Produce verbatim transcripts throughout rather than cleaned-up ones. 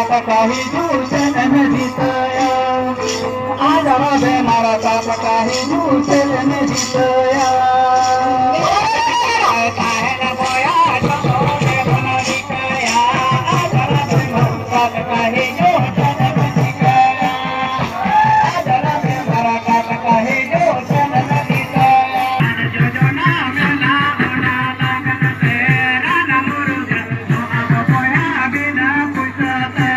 ᱴᱟᱠᱟ ᱦᱤᱡᱩᱜ ᱥᱮᱫ ᱮᱢ ᱡᱤᱛᱟᱹᱭᱟ, ᱟᱡᱟᱨ ᱵᱮᱢᱟᱨ ᱴᱟᱠᱟ ᱦᱤᱡᱩᱜ ᱥᱮᱫ ᱮᱢ ᱡᱤᱛᱟᱹᱭᱟ᱾ ᱛᱟᱦᱮᱱ ᱵᱚᱭᱟ ᱡᱚᱛᱚ ᱜᱮᱵᱚᱱ ᱨᱤᱠᱟᱹᱭᱟ, ᱟᱡᱟᱨ ᱵᱮᱢᱟᱨ ᱴᱟᱠᱟ ᱦᱤᱡᱩᱜ ᱥᱮᱫ ᱮᱢ ᱡᱤᱛᱟᱹᱭᱟ, ᱟᱡᱟᱨ ᱵᱮᱢᱟᱨ ᱴᱟᱠᱟ ᱦᱤᱡᱩᱜ ᱥᱮᱫ ᱮᱢ ᱡᱤᱛᱟᱹᱭᱟ᱾ ᱡᱳᱡᱚᱱᱟ ᱢᱮᱱᱟᱜ ᱚᱱᱟ ᱞᱟᱜᱟᱱ ᱛᱮ ᱨᱟᱱ ᱢᱩᱨᱜᱟᱹᱱ ᱫᱚ ᱟᱵᱚ ᱵᱚᱭᱟ ᱵᱤᱱᱟ ᱯᱩᱭᱥᱟᱹ ᱛᱮ᱾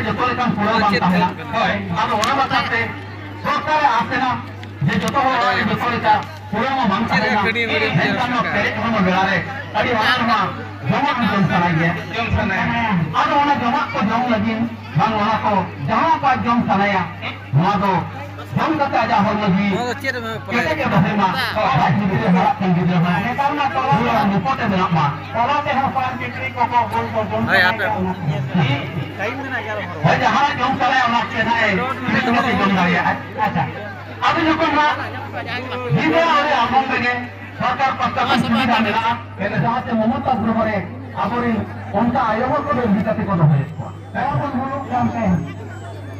ᱡᱚᱛᱚ ᱞᱮᱠᱟᱱ ᱠᱩᱲᱟᱹᱣ ᱵᱟᱝ ᱛᱟᱦᱮᱱᱟ᱾ ᱦᱳᱭ, ᱟᱫᱚ ᱚᱱᱟ ᱵᱟᱠᱷᱨᱟ ᱛᱮ ᱥᱚᱨᱠᱟᱨᱮ ᱟᱥ ᱮᱱᱟ ᱡᱮ ᱡᱚᱛᱚ ᱦᱚᱲ ᱡᱚᱛᱚ ᱞᱮᱠᱟ ᱠᱩᱲᱟᱹᱣ ᱢᱟ ᱵᱟᱝ ᱛᱟᱦᱮᱱᱟ, ᱢᱮᱱᱠᱷᱟᱱ ᱱᱚᱣᱟ ᱯᱮᱨᱮᱡ ᱦᱚᱲᱢᱚ ᱵᱮᱲᱟ ᱨᱮ ᱟᱹᱰᱤ ᱢᱟᱨᱟᱝ ᱱᱚᱣᱟ ᱡᱚᱢᱟᱜ ᱡᱚᱢ ᱥᱟᱱᱟᱭ ᱜᱮᱭᱟ᱾ ᱡᱚᱢ ᱥᱟᱱᱟᱭᱟ᱾ ᱟᱫᱚ ᱚᱱᱟ ᱡᱚᱢᱟᱜ ᱠᱚ ᱡᱚᱢ ᱞᱟᱹᱜᱤᱫ ᱵᱟᱝ ᱚᱱᱟ ᱠᱚ ᱡᱟᱦᱟᱸ ᱚᱠᱟ ᱡᱚᱢ ᱥᱟᱱᱟᱭᱟ, ᱱᱚᱣᱟ ᱫᱚ ᱡᱚᱢ ᱠᱟᱛᱮ ᱟᱡᱟᱜ ᱦᱚᱲᱢᱚ ᱡᱤᱣᱤ ᱱᱚᱣᱟ ᱫᱚ ᱪᱮᱫ ᱮᱢ ᱯᱟᱞᱮ ᱠᱮᱴᱮᱡ ᱮ ᱫᱚᱦᱚᱭ ᱢᱟ, ᱟᱡ ᱜᱤᱫᱽᱨᱟᱹ ᱦᱟᱨᱟᱜ ᱠᱟᱱ ᱜᱤᱫᱽᱨᱟᱹ ᱦᱚᱸ ᱱᱮᱛᱟᱨ ᱢᱟ ᱛᱚᱞᱟ ᱨᱩᱣᱟᱹ ᱨᱮᱦᱚᱸ ᱱᱤᱯᱚᱴ ᱮ ᱵᱮᱱᱟᱜ ᱢᱟ᱾ ᱛᱚᱞᱟ ᱛᱮᱦᱚᱸ ᱯᱟᱱ ᱯᱤᱯᱤᱲᱤ ᱠᱚᱠᱚ ᱜᱳᱞ ᱠᱚ ᱡᱚᱢ ᱦᱳᱭ, ᱥᱟᱱᱟᱭ ᱟᱯᱮ ᱠᱟᱱᱟ᱾ ᱴᱟᱭᱤᱢ ᱢᱮᱱᱟᱜ ᱜᱮᱭᱟ ᱟᱨᱚ ᱦᱚᱨᱚ᱾ ᱦᱳᱭ, ᱡᱟᱦᱟᱸᱭ ᱡᱚᱢ ᱥᱟᱱᱟᱭᱟ ᱚᱱᱟ ᱪᱮᱫ ᱦᱟᱸᱜ ᱮ ᱛᱤᱱᱟᱹᱜ ᱠᱟᱛᱮ ᱡᱚᱢ ᱫᱟᱲᱮᱭᱟᱜᱼᱟ᱾ ᱟᱪᱪᱷᱟ, ᱟᱫᱚ ᱡᱚᱠᱷᱚᱱ ᱦᱟᱸᱜ ᱜᱤᱫᱽᱨᱟᱹ ᱟᱹᱣᱨᱤ ᱟᱨᱟᱢᱵᱷᱚ ᱨᱮᱜᱮ ᱥᱚᱨᱠᱟᱨ ᱯᱟᱥᱴᱟ ᱠᱷᱚᱱ ᱥᱩᱵᱤᱫᱷᱟ ᱢᱮᱱᱟᱜᱼᱟ, ᱡᱟᱦᱟᱸ ᱛᱮ ᱢᱚᱢᱚᱛᱟ ᱜᱨᱚᱦᱚ ᱨᱮ ᱟᱵᱚᱨᱮᱱ ᱚᱱᱠᱟ ᱟᱭᱳ ᱦᱚᱲ ᱠᱚ ᱤᱫᱤ ᱠᱟᱛᱮ ᱠᱚ ᱫᱚᱦᱚᱭᱮᱫ ᱠᱚᱣᱟ᱾ ᱦᱚᱲ ᱵᱚᱱ ᱵᱩᱞᱩᱜ ᱠᱟᱱ ᱛᱟᱦᱮᱸᱫ᱾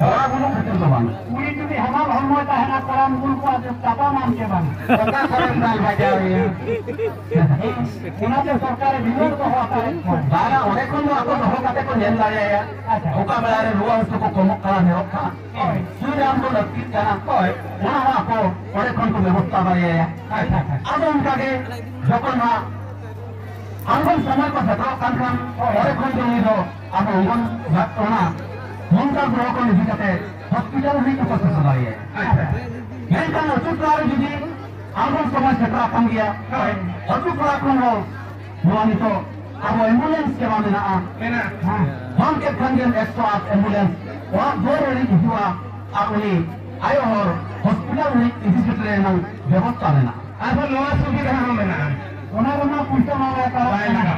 ᱦᱚᱲ ᱵᱩᱞᱩᱜ ᱠᱷᱟᱹᱛᱤᱨ ᱫᱚ ᱵᱟᱝ᱾ ᱩᱱᱤ ᱡᱩᱫᱤ ᱦᱟᱢᱟᱞ ᱦᱚᱲᱢᱚᱭ ᱛᱟᱦᱮᱱᱟ, ᱠᱚᱲᱟᱢ ᱵᱩᱞ ᱠᱚᱣᱟ, ᱪᱟᱯᱟ ᱢᱟᱢ ᱪᱮ ᱵᱟᱝ? ᱚᱠᱟ ᱠᱚᱨᱮᱢ ᱫᱟᱞ ᱵᱟᱡᱟᱣ ᱮᱭᱟ? ᱚᱱᱟᱛᱮ ᱥᱚᱨᱠᱟᱨᱮ ᱵᱤᱱᱤᱭᱳᱜᱽ ᱫᱚᱦᱚ ᱟᱠᱟᱫ ᱠᱚᱣᱟ᱾ ᱵᱟᱝᱟ, ᱚᱸᱰᱮ ᱠᱷᱚᱱ ᱫᱚ ᱟᱠᱚ ᱫᱚᱦᱚ ᱠᱟᱛᱮ ᱠᱚ ᱧᱮᱞ ᱫᱟᱲᱮᱭᱟᱭᱟ᱾ ᱟᱪᱪᱷᱟ᱾ ᱚᱠᱟ ᱵᱮᱲᱟ ᱨᱮ ᱨᱩᱣᱟᱹ ᱦᱟᱹᱥᱩ ᱠᱚ ᱠᱚᱢᱚᱜ ᱠᱟᱱᱟ, ᱰᱷᱮᱨᱚᱜ ᱠᱟᱱᱟ᱾ ᱦᱳᱭ᱾ ᱛᱤᱨᱮ ᱟᱢ ᱫᱚ ᱞᱟᱹᱠᱛᱤᱜ ᱠᱟᱱᱟ, ᱦᱳᱭ, ᱚᱱᱟ ᱦᱚᱸ ᱟᱠᱚ ᱚᱸᱰᱮ ᱠᱷᱚᱱ ᱠᱚ ᱵᱮᱵᱚᱥᱛᱷᱟ ᱫᱟᱲᱮᱭᱟᱭᱟ᱾ ᱟᱪᱪᱷᱟ, ᱟᱪᱪᱷᱟ᱾ ᱟᱫᱚ ᱚᱱᱠᱟ ᱜᱮ ᱡᱚᱠᱷᱚᱱ ᱦᱟᱸᱜ ᱟᱬᱜᱚᱱ ᱥᱚᱢᱚᱭ ᱠᱚ ᱥᱮᱴᱮᱨᱚᱜ ᱠᱟᱱ ᱠᱷᱟᱱ, ᱚᱸᱰᱮ ᱠᱷᱚᱱ ᱜᱮ ᱩᱱᱤ ᱫᱚ ᱟᱵᱚ ᱚᱝᱜᱚᱱ ᱚᱱᱟ ᱢᱚᱢᱚᱛᱟ ᱜᱨᱚᱦᱚ ᱠᱷᱚᱱ ᱤᱫᱤ ᱠᱟᱛᱮ ᱦᱚᱥᱯᱤᱴᱟᱞ ᱦᱟᱹᱵᱤᱡ ᱠᱚ ᱥᱮᱴᱮᱨ ᱫᱟᱲᱮᱭᱟᱭᱟ᱾ ᱟᱪᱪᱷᱟ᱾ ᱢᱮᱱᱠᱷᱟᱱ ᱟᱹᱛᱩ ᱴᱚᱞᱟ ᱨᱮ ᱡᱩᱫᱤ ᱟᱬᱜᱚᱱ ᱥᱚᱢᱚᱭ ᱥᱮᱴᱮᱨ ᱟᱠᱟᱱ ᱜᱮᱭᱟ, ᱦᱳᱭ᱾ ᱟᱹᱛᱩ ᱯᱟᱲᱟ ᱠᱷᱚᱱ ᱦᱚᱸ ᱱᱚᱣᱟ ᱱᱤᱛᱚᱜ ᱟᱵᱚ ᱮᱢᱵᱩᱞᱮᱱᱥ ᱥᱮᱵᱟ ᱢᱮᱱᱟᱜᱼᱟ᱾ ᱢᱮᱱᱟᱜᱼᱟ᱾ ᱦᱮᱸ᱾ ᱵᱟᱝ ᱠᱮᱫ ᱠᱷᱟᱱ ᱜᱮ ᱮᱠᱥᱚ ᱟᱴ ᱮᱢᱵᱩᱞᱮᱱᱥ ᱚᱲᱟᱜ ᱫᱩᱣᱟᱹᱨ ᱨᱮ ᱦᱤᱡᱩᱜᱼᱟ ᱟᱨ ᱩᱱᱤ ᱟᱭᱳ ᱦᱚᱲ ᱦᱚᱥᱯᱤᱴᱟᱞ ᱨᱮ ᱤᱫᱤ ᱥᱮᱴᱮᱨ ᱨᱮᱱᱟᱜ ᱵᱮᱵᱚᱥᱛᱷᱟ ᱢᱮᱱᱟᱜᱼᱟ᱾ ᱟᱨᱦᱚᱸ ᱱᱚᱣᱟ ᱥᱩᱵᱤᱫᱷᱟ ᱦᱚᱸ ᱢᱮᱱᱟᱜᱼᱟ᱾ ᱚᱱᱟ ᱨᱮᱢᱟ ᱯᱩᱭᱥᱟᱹ ᱢᱟ ᱵᱟᱭ ᱞᱟᱜᱟᱜ ᱵᱟᱭ ᱠᱟᱱᱟ᱾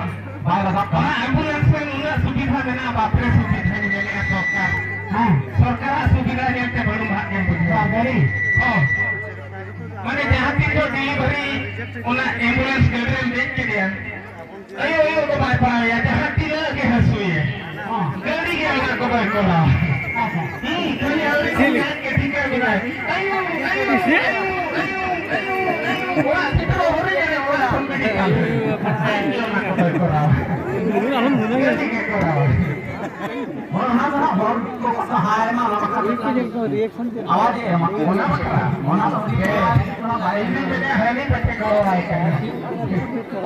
ᱞᱟᱜᱟᱜ ᱠᱟᱱᱟ᱾ ᱚᱱᱟ ᱮᱢᱵᱩᱞᱮᱱᱥ ᱨᱮ ᱱᱩᱱᱟᱹᱜ ᱥᱩᱵᱤᱫᱷᱟ ᱢᱮᱱᱟᱜᱼᱟ, ᱵᱟᱯᱨᱮ ᱥᱩᱵᱤᱫᱷᱟ ᱧᱮᱞᱮᱜᱼᱟ ᱥᱚᱨᱠᱟᱨ᱾ ᱦᱮᱸ᱾ ᱥᱚᱨᱠᱟᱨᱟᱜ ᱥᱩᱵᱤᱫᱷᱟ ᱧᱮᱞᱛᱮ ᱵᱟᱹᱱᱩᱜ ᱦᱟᱜ ᱜᱮᱢ ᱵᱩᱡᱷᱟᱹᱣᱟ᱾ ᱦᱮᱸ, ᱜᱟᱹᱰᱤ᱾ ᱦᱚᱸ᱾ ᱢᱟᱱᱮ ᱡᱟᱦᱟᱸ ᱛᱤᱱ ᱡᱚᱦᱚᱜ ᱰᱮᱞᱤᱵᱷᱟᱨᱤ ᱚᱱᱟ ᱮᱢᱵᱩᱞᱮᱱᱥ ᱜᱟᱹᱰᱤ ᱨᱮᱢ ᱫᱮᱡ ᱠᱮᱫᱮᱭᱟ, ᱟᱭᱳ, ᱟᱭᱳ ᱫᱚ ᱵᱟᱭ ᱯᱟᱲᱟᱣᱮᱭᱟ, ᱡᱟᱦᱟᱸ ᱛᱤᱱᱟᱹᱜ ᱜᱮ ᱦᱟᱹᱥᱩᱭᱮ᱾ ᱦᱚᱸ᱾ ᱜᱟᱹᱰᱤ ᱜᱮ ᱚᱱᱟ ᱠᱚ ᱵᱟᱭ ᱠᱚᱨᱟᱣᱟ᱾ ᱟᱪᱪᱷᱟ᱾ ᱦᱩᱸ, ᱠᱷᱟᱹᱞᱤ ᱟᱹᱣᱨᱤ ᱠᱚ ᱧᱟᱢ ᱠᱮᱫ ᱴᱷᱤᱠᱟᱹ ᱠᱮᱫᱟᱭ᱾ ᱟᱭᱳ, ᱟᱭᱳ, ᱟᱭᱳ, ᱟᱭᱳ, ᱟᱭᱳ, ᱟᱭᱳ, ᱚᱲᱟᱜ ᱥᱮᱴᱮᱨᱚᱜ ᱦᱚᱨ ᱨᱮ ᱧᱮᱞᱮ ᱚᱲᱟᱜ ᱠᱷᱚᱱ ᱜᱟᱹᱰᱤ ᱠᱟᱱ᱾ ᱟᱡ ᱜᱮ ᱚᱱᱟ ᱠᱚ ᱵᱟᱭ ᱠᱚᱨᱟᱣᱟ᱾ ᱜᱟᱹᱰᱤ ᱜᱮ ᱠᱚᱨᱟᱣᱟ᱾ ᱦᱚᱲ ᱚᱱᱟ ᱫᱚ ᱦᱟᱸᱜ ᱦᱚᱲ ᱠᱚ ᱥᱟᱦᱟᱭ ᱢᱟ, ᱚᱱᱟ ᱵᱟᱠᱷᱨᱟ ᱢᱤᱫᱴᱟᱝ ᱟᱣᱟᱡᱽ ᱮ ᱮᱢᱟ, ᱚᱱᱟ ᱵᱟᱠᱷᱨᱟ, ᱚᱱᱟ ᱫᱚ ᱩᱱᱤ ᱵᱟᱭ ᱦᱤᱲᱤᱧ ᱫᱟᱲᱮᱭᱟᱜᱼᱟ, ᱦᱟᱹᱱᱤ ᱯᱟᱪᱷᱮ ᱜᱚᱲᱚᱣᱟᱭ ᱠᱟᱱᱟ᱾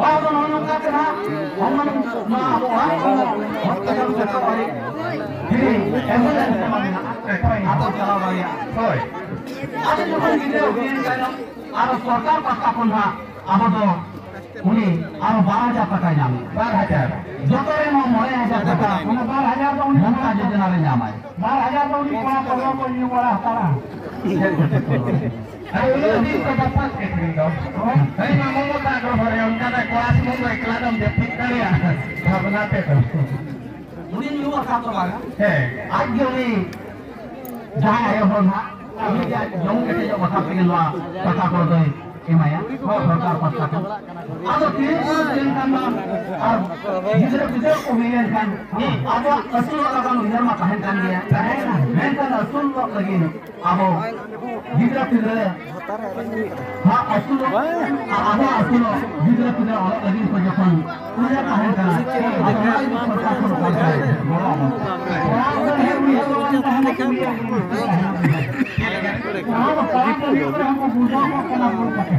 ᱦᱚᱲ ᱫᱚ ᱱᱚᱜᱼᱚ ᱱᱚᱝᱠᱟ ᱛᱮ ᱦᱟᱸᱜ ᱱᱚᱣᱟ ᱟᱵᱚᱣᱟᱜ ᱦᱚᱥᱯᱤᱴᱟᱞ ᱥᱮᱴᱮᱨ ᱫᱟᱲᱮᱭᱟᱜ, ᱯᱷᱨᱤ ᱮᱢᱵᱩᱞᱮᱱᱥ ᱮᱢᱟᱱ ᱢᱮᱱᱟᱜᱼᱟ, ᱟᱛᱳ ᱪᱟᱞᱟᱣ ᱫᱟᱲᱮᱭᱟᱜᱼᱟ᱾ ᱦᱳᱭ᱾ ᱟᱫᱚ ᱡᱚᱠᱷᱚᱱ ᱜᱤᱫᱽᱨᱟᱹ ᱦᱩᱭᱮᱱ ᱛᱟᱭᱱᱚᱢ, ᱟᱨᱚ ᱥᱚᱨᱠᱟᱨ ᱯᱟᱦᱴᱟ ᱠᱷᱚᱱ ᱦᱟᱸᱜ ᱟᱵᱚ ᱫᱚ ᱩᱱᱤ ᱟᱨᱚ ᱵᱟᱨ ᱦᱟᱡᱟᱨ ᱴᱟᱠᱟᱭ ᱧᱟᱢᱟ᱾ ᱵᱟᱨ ᱦᱟᱡᱟᱨ᱾ ᱡᱚᱛᱚ ᱨᱮ ᱱᱚᱣᱟ ᱢᱚᱬᱮ ᱦᱟᱡᱟᱨ ᱴᱟᱠᱟ ᱚᱱᱟ ᱵᱟᱨ ᱦᱟᱡᱟᱨ ᱫᱚ ᱩᱱᱤ ᱢᱚᱢᱚᱛᱟ ᱡᱳᱡᱚᱱᱟ ᱨᱮ ᱧᱟᱢᱟᱭ᱾ ᱵᱟᱨ ᱦᱟᱡᱟᱨ ᱫᱚ ᱩᱱᱤ ᱠᱚᱲᱟ ᱠᱚᱫᱚ ᱠᱚ ᱧᱩ ᱵᱟᱲᱟ ᱦᱟᱛᱟᱲᱟ᱾ ᱟᱨ ᱩᱱᱟᱹᱜ ᱫᱤᱱ ᱠᱚ ᱵᱟᱯᱟᱥ ᱠᱮᱫ ᱠᱤᱱ ᱫᱚ᱾ ᱦᱳᱭ, ᱢᱟ ᱢᱚᱢᱚᱛᱟ ᱜᱚᱨᱵᱷᱚ ᱨᱮ ᱚᱱᱠᱟ ᱫᱚ ᱠᱚᱲᱟ ᱥᱩᱢᱩᱝ ᱫᱚ ᱮᱠᱞᱟ ᱫᱚᱢ ᱡᱟᱹᱯᱤᱫ ᱫᱟᱲᱮᱭᱟᱜᱼᱟ, ᱵᱷᱟᱵᱽᱱᱟ ᱛᱮ ᱫᱚ᱾ ᱩᱱᱤ ᱧᱩ ᱟᱠᱟᱫ ᱫᱚ ᱵᱟᱝᱟ᱾ ᱦᱮᱸ᱾ ᱟᱡ ᱜᱮ ᱩᱱᱤ ᱡᱟᱦᱟᱸᱭ ᱟᱭᱳ ᱦᱚᱲ ᱱᱟᱦᱟᱜ, ᱩᱱᱤ ᱜᱮ ᱟᱡ ᱡᱚᱢ ᱠᱮᱴᱮᱡᱚᱜ ᱵᱟᱠᱷᱨᱟ ᱛᱮᱜᱮ ᱱᱚᱣᱟ ᱴᱟᱠᱟ ᱠᱚ ᱫᱚᱭ ᱮᱢᱟᱭᱟ, ᱥᱚᱨᱠᱟᱨ ᱯᱟᱥᱴᱟ ᱠᱷᱚᱱ᱾ ᱟᱫᱚ ᱛᱤᱱᱟᱹᱜ ᱵᱚᱱ ᱛᱟᱦᱮᱱ ᱠᱷᱟᱱ ᱢᱟ, ᱟᱨ ᱜᱤᱫᱽᱨᱟᱹ ᱯᱤᱫᱽᱨᱟᱹ ᱠᱚ ᱦᱩᱭ ᱞᱮᱱᱠᱷᱟᱱ, ᱟᱵᱚᱣᱟᱜ ᱟᱹᱥᱩᱞᱚᱜ ᱞᱟᱜᱟᱱ ᱩᱭᱦᱟᱹᱨ ᱢᱟ ᱛᱟᱦᱮᱱ ᱠᱟᱱ ᱜᱮᱭᱟ᱾ ᱢᱮᱱᱠᱷᱟᱱ ᱟᱹᱥᱩᱞᱚᱜ ᱞᱟᱹᱜᱤᱫ ᱟᱵᱚ ᱜᱤᱫᱽᱨᱟᱹ ᱯᱤᱫᱽᱨᱟᱹ ᱦᱟᱸᱜ ᱟᱹᱥᱩᱞᱚᱜ ᱟᱨ ᱟᱵᱚ ᱟᱹᱥᱩᱞᱚᱜ ᱜᱤᱫᱽᱨᱟᱹ ᱯᱤᱫᱽᱨᱟᱹ ᱚᱞᱚᱜ ᱞᱟᱹᱜᱤᱫ ᱠᱚ ᱡᱚᱠᱷᱚᱱ ᱩᱭᱦᱟᱹᱨ ᱛᱟᱦᱮᱱ ᱠᱟᱱᱟ, ᱟᱫᱚ ᱚᱱᱟ ᱤᱫᱤ ᱥᱚᱨᱠᱟᱨ ᱠᱷᱚᱱ ᱚᱠᱟ ᱞᱮᱠᱟᱭ ᱜᱚᱲᱚ ᱟᱵᱚᱱ ᱠᱟᱱᱟ? ᱚᱲᱟᱜ ᱫᱚ ᱦᱮᱸ ᱩᱭᱦᱟᱹᱨ ᱫᱚ ᱵᱟᱝ ᱛᱟᱦᱮᱱᱟ, ᱠᱩᱲᱤᱭᱟᱜ ᱩᱭᱦᱟᱹᱨ ᱛᱟᱦᱮᱱᱟ᱾ ᱚᱱᱟ ᱫᱚ ᱯᱟᱲᱦᱟᱣ ᱠᱚ ᱦᱩᱭᱩᱜ ᱠᱟᱱᱟ, ᱩᱱᱠᱩ ᱵᱩᱡᱷᱟᱹᱣ ᱠᱚ ᱠᱟᱱᱟ, ᱵᱩᱡᱽ ᱠᱟᱛᱮ᱾